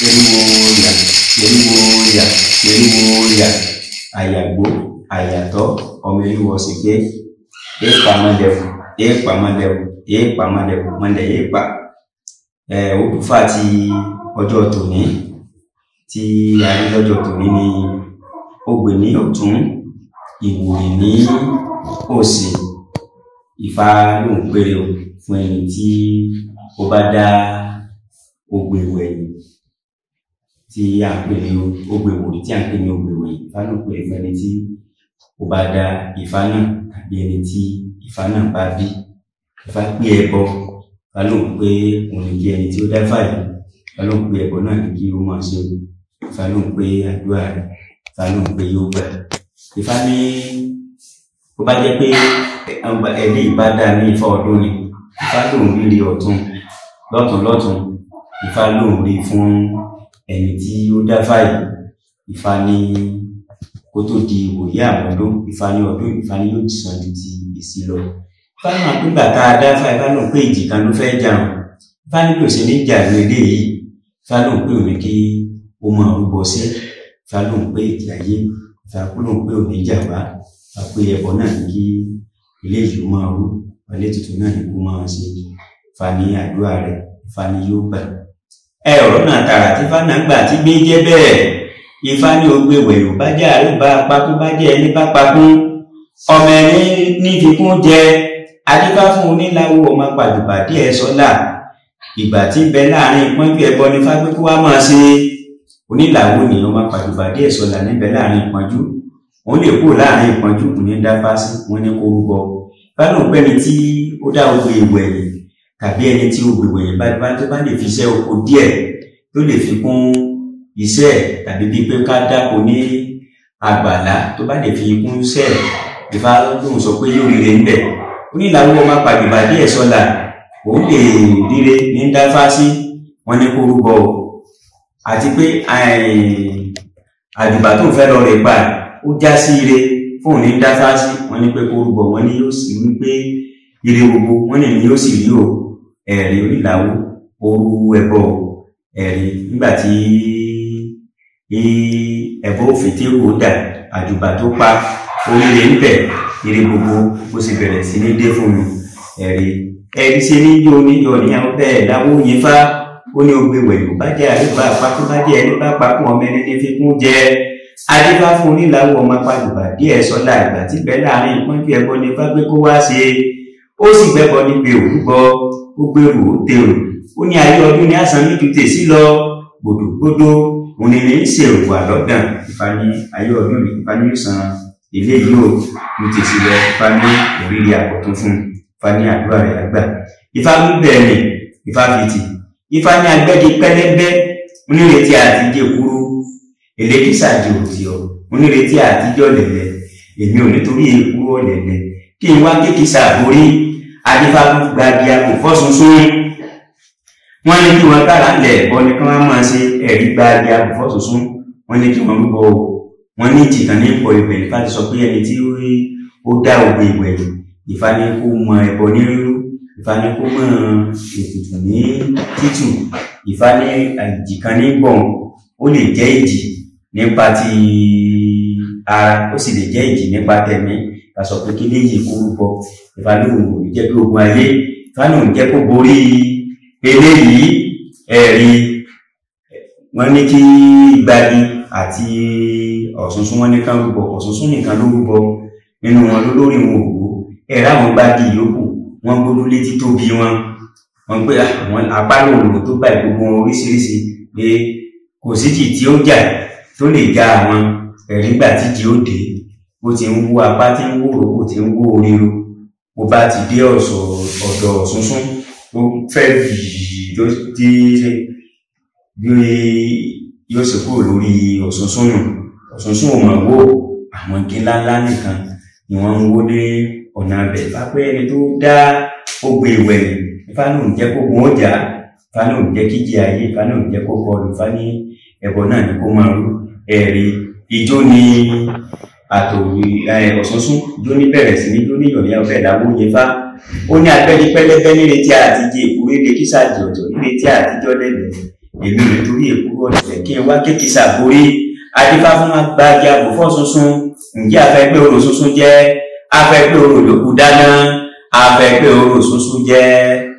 Eriwo yà, eriwo yà, eriwo yà, àyàgbó, àyàtọ̀, ọmọ eriwo ọ̀sìn pé èèpà mọ́lẹ̀kù, èèpà mọ́lẹ̀kù, èèpà mọ́lẹ̀kù, mọ́lẹ̀ èèpà. Odùfá ti ọjọ́ tòní tí a rí lọ́jọ́ tòní ni ogbè ní ọ̀tún, ìwòrì ní òsì. Ifá lóun péré o fún ẹni tí ó bá dá ogbè wẹ̀yìn tí à ń pè ní ogbè ìwòrì, tí à ń pè ní ogbè wẹ̀yìn. Ifá lóun péré fún ẹni tí ó bá dá Ifá náà tàbí ẹni tí Ifá náà bá bí. Ifá pé ẹbọ, Ifá lóun pé òun ní kí ẹni tí ó dá Ifá yìí, Ifá lóun pé ẹbọ náà ní kí ó máa ṣe. Ifá lóun pé àdúrà rẹ̀, Ifá lóun pé yóò gbà. Ifá ní bó bá jẹ́ pé ẹni ìbá dá ní Ifá ọdún ni, Ifá lóun rírí ọ̀tún lọ́tún lọ́tún, Ifá lóun rí fún ẹni tí ó dá Ifá yìí. Ifá ní kó tó di ìwòye àwọn ọdún, Ifá ní ọdún, Ifá ní yóò sàn ju ti ìsí lọ. Ifá náà nígbà tá a dá Ifá, Ifá lóun pé ìjì kan ló fẹ́ jà wọ́n. Ifá ní bí ò ṣe ní jà ní eléyìí, Ifá lóun pé òun ní kí ó máa rúbọ sí. Ifá lóun pé ìjì ayé, Ifá lóun pé òun ní jà wá. Ifá pé ẹbọ náà ní kí eléyìí ó máa rú, ilé tuntun náà ní kó máa ṣe. Ifá ní àdúrà rẹ̀, Ifá ní yóò gbà. Ọ̀rọ̀ náà tààrà tí Ifá náà gbà tí gbé jẹ́ bẹ́ẹ̀. Ifá ní ogbè wẹ̀yìn bá jẹ́ àárẹ̀ bá pakún, bá jẹ́ ẹni bá pakún, ọmọ ẹni ní fikún jẹ. Adífá fún oníláwó ọmọ pàjùbà díẹ̀ sọ́là. Ìgbà tí ń bẹ láàrin ìpọ́njú ẹbọ ní Ifá pé kó wá máa ṣe. Onílàwó ni ọmọ pàjùbà díẹ̀ sọ́là níbẹ̀ láàrin ìpọ́njú. Òun lè kúrò láàrin ìpọ́njú, òun ní dáfá sí, wọ́n ní kó rúbọ. Ifá lóun pẹ́ni tí ó dá ogbè ìwẹ̀yìn tàbí ẹni tí ogbè ìwẹ̀yìn bá tó bá lè fi iṣẹ́ oko díẹ̀ tó lè fi kún iṣẹ́ tàbí bíi pé ká dáko ní àgbàlá tó bá lè fi kún iṣẹ́, Ifá lóun sọ pé yóò ríre ńbẹ̀. Onílàwó ọmọ pàjùbà díẹ̀ sọ́là, òun lè ríre ní dáfá sí, wọ́n ní kó rúbọ o. Àti pé àjùbà tó ń fẹ́ lọ rẹ̀ gbà ó já sí ire fóun ní dáfá sí, wọ́n ní pé kó rúbọ, wọ́n ní yóò sì wí pé ire gbogbo wọ́n ní yóò sì rí o. Ẹ̀rí onílàwó orú ẹbọ ẹ̀rí nígbà tí ẹbọ òfin tí ó dà, àjùbà tó pa oríire ńbẹ̀, ire gbogbo bó ṣe bẹ̀rẹ̀ sí ní dé fún mi. Ẹ̀rí ẹ̀rí ṣe ní yóò ní yọ ní àwọn bẹ́ẹ̀ láwó yín fá. Ó ní ogbe wẹ̀yìn bá jẹ́ àríwá àpapọ̀ bá jẹ́ ẹni bá papọ̀ ọmọ ẹni ní fikún jẹ. Adífá fún onílàwó ọmọ pàjùbà díẹ̀ sọ́lá ìgbà tí bẹ́ẹ̀ láàrin ìpọ́njú ẹbọ ní Ifá pé kó wá ṣe. Ó sì gbẹ́bọ níbi òrúbọ, ó gbèrú ó tèrò. Ó ní ayé ọdún ní àsán méjì tèsí lọ gbòdògbòdò, òun ni ní ṣèrò wà lọ́dàn. Ifá ní ayé ọdún ní Ifá ní san eléyìí ò ní tèsí lọ. Ifá ní òrìrì àkọ́tún fún Ifá ní àdúrà rẹ̀ àgbà. Ifá wí bẹ́ẹ̀ ni Ifá fi tì. Ifá ní agbẹ́gi pẹ́lẹ́bẹ́ onírètí àtijọ́ kúrú, elékísà di òtí ọ onírètí àtijọ́ lẹ̀lẹ̀, èmi ò nítorí èkúrú ọ̀lẹ̀lẹ̀ kí n wá kékísà borí. Adífá gbagi àpò fọ́sùnsún, wọ́n ní kí wọ́n kára ńlẹ̀ ẹ̀bọ ni kí wọ́n máa ṣe. Ẹ̀rí gbagi àpò fọ́sùnsún, wọ́n ní kí wọ́n rúbọ o. Wọ́n ní ìjìkan ní pọ̀ ìbẹ̀. Ifá ti sọ pé ẹni tí ó dá ògbè ìwẹ̀yìn, Ifá ní kó mọ ẹbọ ní rírú, Ifá ní kó mọ ètùtù ní títù. Ifá ní ìjìkan ní gbọ̀n, ó lè jẹ́ ìjì nípa ti ara, ó sì lè jẹ́ ìjì nípa tẹ̀mí. Ifá sọ pé kí léyìí kó rúbọ. Ifá lóun ò ní jẹ́ kí ogun ayé, Ifá lóun jẹ́ kó borí eléyìí. Ẹ̀rí wọ́n ní kí Gbagi àti Ọ̀ṣunṣun wọ́n ní ká rúbọ. Ọ̀ṣunṣun nìkan ló rúbọ nínú wọn lólórí wọn òwò. Ẹ̀rọ àwọn Gbagi yòókù wọ́n gbójú létí tóbi wọn, wọ́n pé àwọn apá lòun tó bá gbogbo wọn oríṣiríṣi pé kò sí jì tí ó jà tó lè já àwọn. Ẹ̀rí gbà tí jì ó dé, bó ti ń wó apá tí ń wó òrókò tí ń wó oríro, bó bá ti dé ọ̀dọ̀ Ọ̀ṣunṣun ó fẹ́ bìí tó dé bí yóò ṣe kúrò lórí Ọ̀ṣunṣun nù. Ọ̀ṣunṣun ò mọ̀ wó, àwọn igi ńláńlá nìkan ni wọ́n ń wó dé ọ̀nà abẹ. Ifá pé ẹni tó dá ogbè ìwẹ̀yìn, Ifá náà ń jẹ́ kó gun ọjà, Ifá náà ń jẹ́ kíjì ayé, Ifá náà ń jẹ́ kó kọlù. Ifá ní ẹbọ náà ni kó máa rú. Ẹ̀rí ijó ni àtòrí Ọ̀ṣunṣun ijó ní bẹ̀rẹ̀ sí ní ijó ní ìyọ̀nyá ọbẹ̀ láwó yẹn fá. Ó ní agbẹ́ni pẹ́lẹ́bẹ́ nírètí àtijọ́ èkúrẹ́ lè kísà jọ̀jọ̀ nírètí àtijọ́ lẹ́lẹ̀. Èmi ò nítorí èkúrú ọ̀dẹ̀dẹ̀ kí n wá kéèkì sàbórí. Adífá fún agbájá àbòfọ́ sunsun. Ǹjẹ́ afẹ́gbẹ́ orò sunsun jẹ́? Afẹ́gbẹ́ orò lókù dáná. Afẹ́gbẹ́ orò sunsun jẹ́.